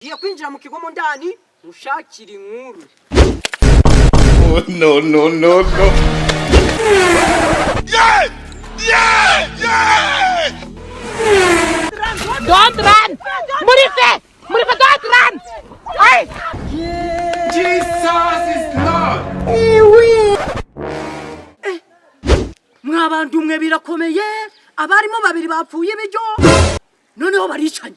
Ngiye kwinjira mu kigo mo ndani mushakira inkuru. Oh, no, no, no, no. Don't run! Murife! Murife, don't run! Hey! Jesus is Lord. Mwabantu mwe, birakomeye. Abarimo babiri bapfuye ibiryo, noneho baricanye.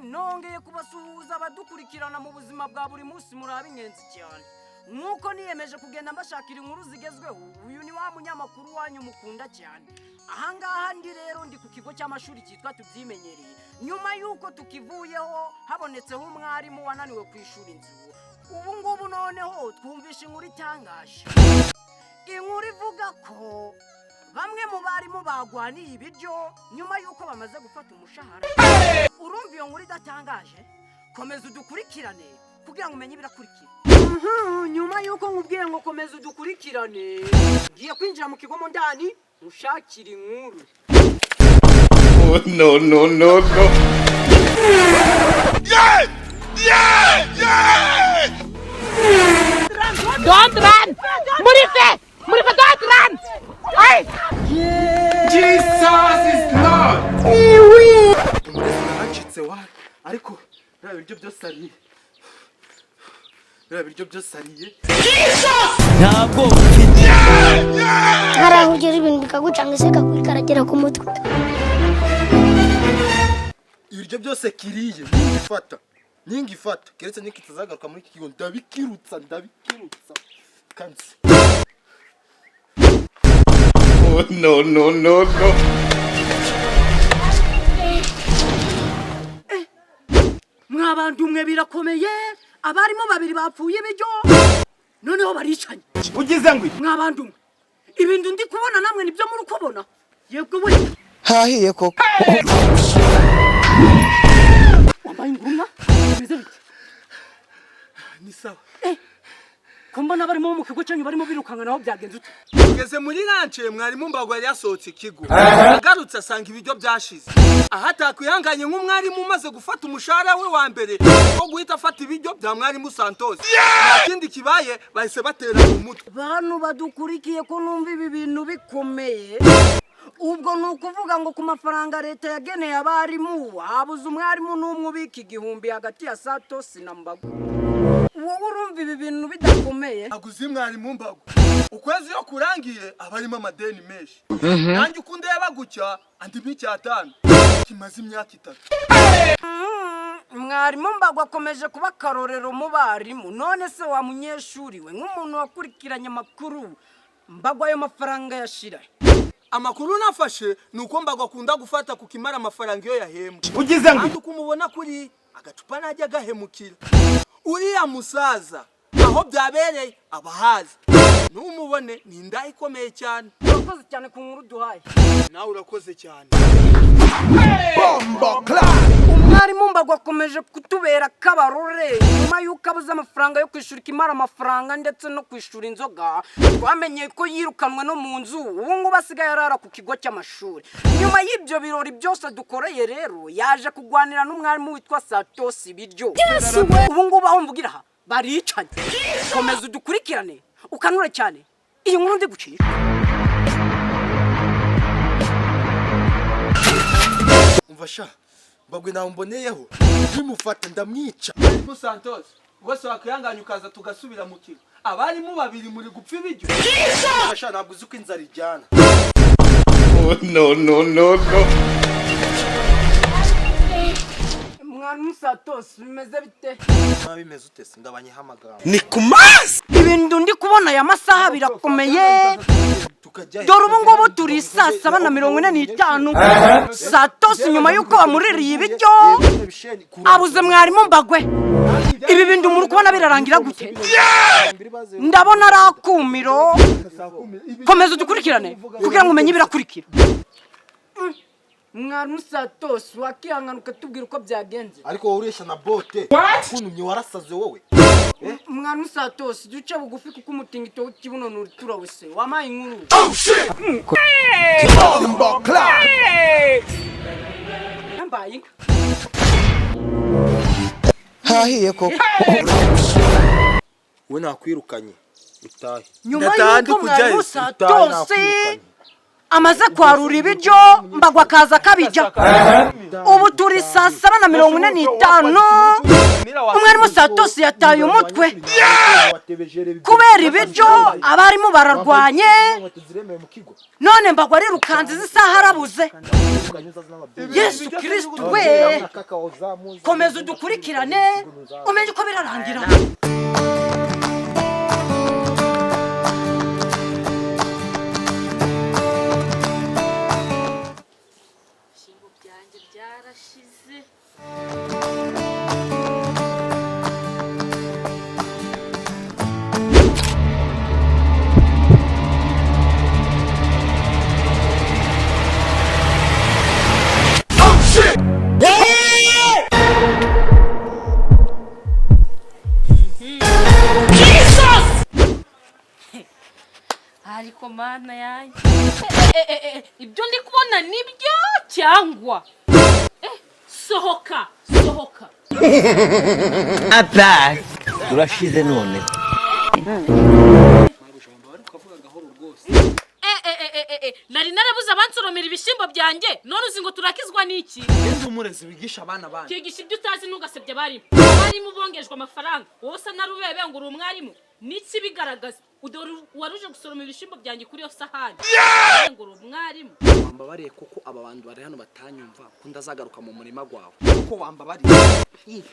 Nongeye kubasuhuza abadukurikirana mu buzima bwa buri munsi. Muri ingenzi cyane nk'uko niyemeje kugenda mbashakira inkuru zigezweho. Uyu ni wa munyamakuru wanyu mukunda cyane. Ahangaha ndi rero, ndi ku kigo cy'amashuri cyitwa Tubyimenyereye, nyuma y'uko tukivuyeho habonetseho umwarimu wananiwe kwishura inzu. Ubu ngubu noneho twumvishe inkuru itangaje, inkuru ivuga ko bamwe mu barimu bagwaniye ibiryo nyuma y'uko bamaze gufata umushahara. Urumva iyo nkuru idatangaje? Komeza udukurikirane kugira ngo umenye ibirakurikira. Nyuma y'uko nkubwiye ngo komeza udukurikirane, ngiye kwinjira mu kigo mo ndani mushakira inkuru. Oh, no, no, no, no. Don't run! Murife! Murife, don't run! Hey! Jesus is Lord. Umurezi naracitse wa, ariko biriya biryo byose ariye, biriya biryo byose ariye. Ntabwo mfite. Hari aho ugera ibintu bikagucanga se, kakwikaragira ku mutwe. Ibiryo byose kiriye, ningifata, ningifata keretse nikitazagaruka muri iki kigo, ndabikirutsa, ndabikirutsa kansi. Oh, no, no, no, no. Mwabantu mwe, birakomeye. Abarimo babiri bapfuye ibiryo, noneho baricanye. Ugize ngo Mwabantu mwe, ibintu ndi kubona namwe nibyo muri kubona? Yebwe we! Hahiye koko. Wambaye ingurumwa, bimeze bite? Ni sawa. Ko mbona barimo mu kigo cyanyu barimo birukanka, naho byagenze ute? Tugeze muri lunch, mwarimu Mbago yari yasohotse ikigo, agarutse asanga ibiryo byashize. Aho atakwihanganye nk'umwarimu umaze gufata umushahara we wa mbere wo guhita afata ibiryo bya mwarimu Santos, nta kindi kibaye, bahise batera mu mutwe. Bantu badukurikiye, ko numva ibi bintu bikomeye, ubwo ni ukuvuga ngo ku mafaranga leta yageneye abarimu, habuze umwarimu n'umwe ubika 1000 hagati ya Satosi na Mbago. Wowe urumva ibi bintu bidakomeye? Aguze mwarimu Mbago, ukwezi iyo kurangiye aba arimo amadeni menshi. Nanjye uko ndeba gutya, andi icyatanu kimaze imyaka 3. Mwarimu Mbago akomeje kuba akarorero mu barimu. None se wa munyeshuri we, nk'umuntu wakurikiranye amakuru, Mbago ayo mafaranga yashira? Amakuru nafashe ni uko Mbago akunda gufata ku kimara amafaranga iyo yahembwe. Ugize ngo Kandi uko umubona kuri agacupa, ntajya agahemukira uriya musaza. Aho byabereye abahazi numubone, ni inda ikomeye cyane. Urakoze cyane ku nkuru duhaye. Nawe urakoze cyane. Umwarimu Mbago akomeje kutubera akabarore nyuma y'uko abuze amafaranga yo kwishyura ikimara amafaranga ndetse no kwishyura inzoga. Twamenye ko yirukanwe no mu nzu, ubu ngubu asigaye arara ku kigo cy'amashuri. Nyuma y'ibyo birori byose dukoreye rero, yaje kugwanira n'umwarimu witwa Satosi ibiryo. Ubu ngubu aho mvugira aha baricanye. Komeza udukurikirane, ukanure cyane iyi nkuru ndi gucira. Umva sha, Mbagwe nawe mboneyeho, nimufata ndamwica. Mwarimu Santos rwose, wakwihanganya ukaza tugasubira mu kigo. Abarimu babiri muri gupfa ibiryo. Umva sha, ntabwo uzi uko inzara ijyana. Oh, no, no, no, no. Mwarimu Satosi, bimeze bite? Niba bimeze ute se? Ngabanyeho amagambo. Ni ku mazi. Ibintu ndi kubona aya masaha birakomeye. Tukajya Dore ubu ngubu turi saa 7:45. Satosi, nyuma y'uko bamuririye ibiryo, abuze mwarimu Mbagwe. Ibi bintu muri kubona birarangira gute? Ndabona ari akumiro. Komeza udukurikirane kugira ngo umenye ibirakurikira. Mwarimu Satosi, wakihangana ukatubwira uko byagenze? Ariko wowe ureshya na bote, kuntumye warasaze wowe. Mwarimu Satosi, duce bugufi kuko umutingito w'ikibuno ntutura wese. Wampaye inkuru. Yambaye inka. Hahiye koko. We, nakwirukanye, utahe. Nyuma Ndataha ndi y'uko kujyayo. mwarimu Utahe, Satose nakwirukanye. amaze kwarura ibiryo, Mbagwa akaza akabirya. Ubu turi 7:45. Umwarimu Satosi yataye umutwe kubera ibiryo. Abarimu bararwanye none Mbagwa arirukanze, izi saha arabuze. Yesu Kirisitu we, komeza udukurikirane umenye uko birarangira. Ibishyimbo byanjye byarashize. Ariko Mana yanjye! Ibyo ndi kubona nibyo cyangwa? Sohoka, sohoka! Urashize none. Nari narabuze abansoromera ibishyimbo byanjye, none uzi ngo turakizwa n'iki? Ndi umurezi wigisha abana banyu. Kigisha ibyo utazi, ntugasebye abarimu. Abarimu bongejwe amafaranga, wowe usa na rubebe ngo uri umwarimu. Niki bigaragaza? Dore wari uje gusoroma ibishyimbo byanjye kuri iyo sahani ngo uri umwarimu. Wambabariye kuko aba bantu bari hano batanyumva ko ndazagaruka mu murima gwawe, kuko wambabariye.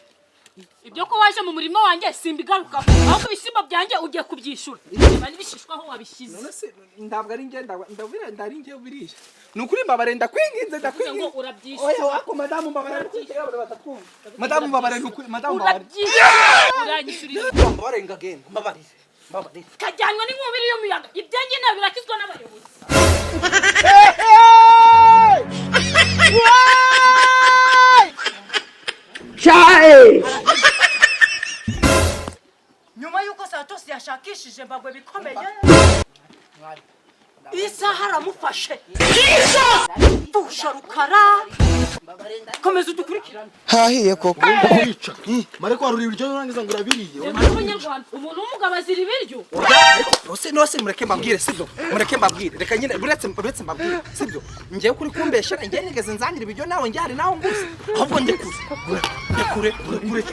Ibyo ko waje mu murima wanjye simbigarukaho, ahubwo ibishyimbo byanjye ugiye kubyishyura, niba n'ibishishwa aho wabishyize. None se ntabwo ari njye, ndabira ndari njye biriya? Ni ukuri mbabare, ndakwinginze. Uvuze ngo Ndakwinginze. urabyishyura. Oya wako, madamu, mbabare, batakumva. Madamu, mbabare, ni ukuri, madamu, mbabare. Urabyishyura, uranyishyurira. Mbabare, ngagenda, mbabarire, mbabarire. Kajyanwa n'inkubiri y'umuyaga. Ibyanjye nawe birakizwa n'abayobozi. Cyae. Nyuma y'uko Satosi yashakishije Mbagwe bikomeye, isaha aramufashe pfusha Rukara. Komeza udukurikirane. Hahiye koko. Wica mare kwarura ibiryo nurangiza ngo urabiriye. Abanyarwanda, umuntu w'umugabo azira ibiryo. Nose nose, mureke mbabwire, sibyo? Mureke mbabwire, reka nyine, uretse mbabwire, sibyo? Ngewe kuri kumbeshera, ngewe nigeze nzangira ibiryo nawe? Ngewe hari naho nguze? Ahubwo ndekure, ndekure, ndekure.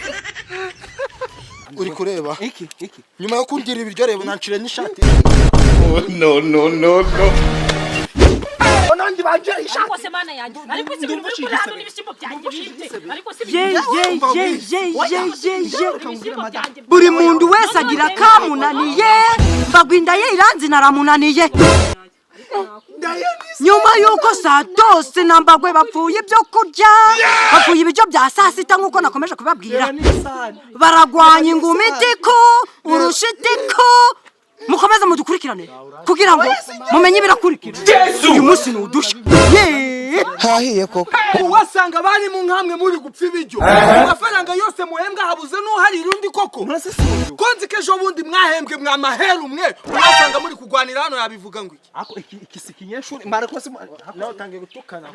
Uri kureba? Iki iki? Nyuma yo kundira ibiryo, reba nancire n'ishati. Oh, no, no, no, no. Nandi banjira Ariko ishati. se Mana yanjye, ariko si ibintu biri kuri hano n'ibishyimbo byanjye bite? Ariko si Ye ye ye ye ye ye ye! Ibishyimbo byanjye. Buri muntu wese agira akamunaniye. Mbagwa inda ye iranzi naramunaniye. Nyuma y'uko Satosi na Mbagwe bapfuye ibyo kurya, bapfuye ibiryo bya saa sita, nk'uko nakomeje kubabwira, baragwanya ingumi itiko urusha itiko. Mukomeze mudukurikirane kugira ngo mumenye ibirakurikira. Uyu munsi ni udushya. Yeee! Hahiye koko. Wasanga abari mu nkamwe muri gupfa ibiryo, amafaranga yose muhembwa habuze n'uharira undi koko. Ko nzi ko ejo bundi mwahembwe mwamahera umwe, wasanga muri kugwanira hano, yabivuga ngo iki? Ako iki iki si kinyeshuri mara ko se nawe utangiye gutukana.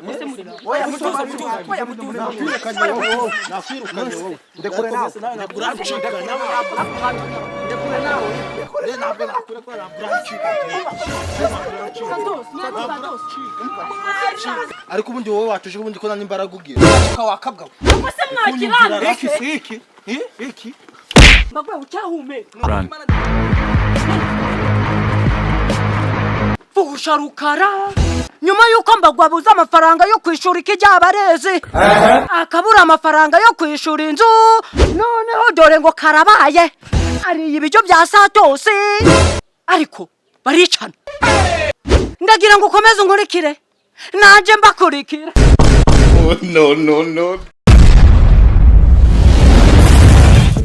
Oya mutuze, mutuze, oya mutuze. Nakwirukanye wowe, nakwirukanye wowe. Ndekure nawe. Ntabwo urancika. Ndekure nawe. Ntabwo nakurekura, ntabwo urancika. Ariko ubundi wowe watuje, ubundi ko nta n'imbaraga ugira. Wakabwa. Ariko se mwakiranga? Iki si iki? Iki? Mbagwe ucyahumeka. Pfusha Rukara. Nyuma y'uko Mbagwa abuze amafaranga yo kwishura ikijyabarezi, akabura amafaranga yo kwishura inzu, noneho dore ngo karabaye, ariye ibiryo bya Satosi ariko baricana. Ndagira ngo ukomeze unkurikire nanjye mbakurikira. Oh, no, no, no.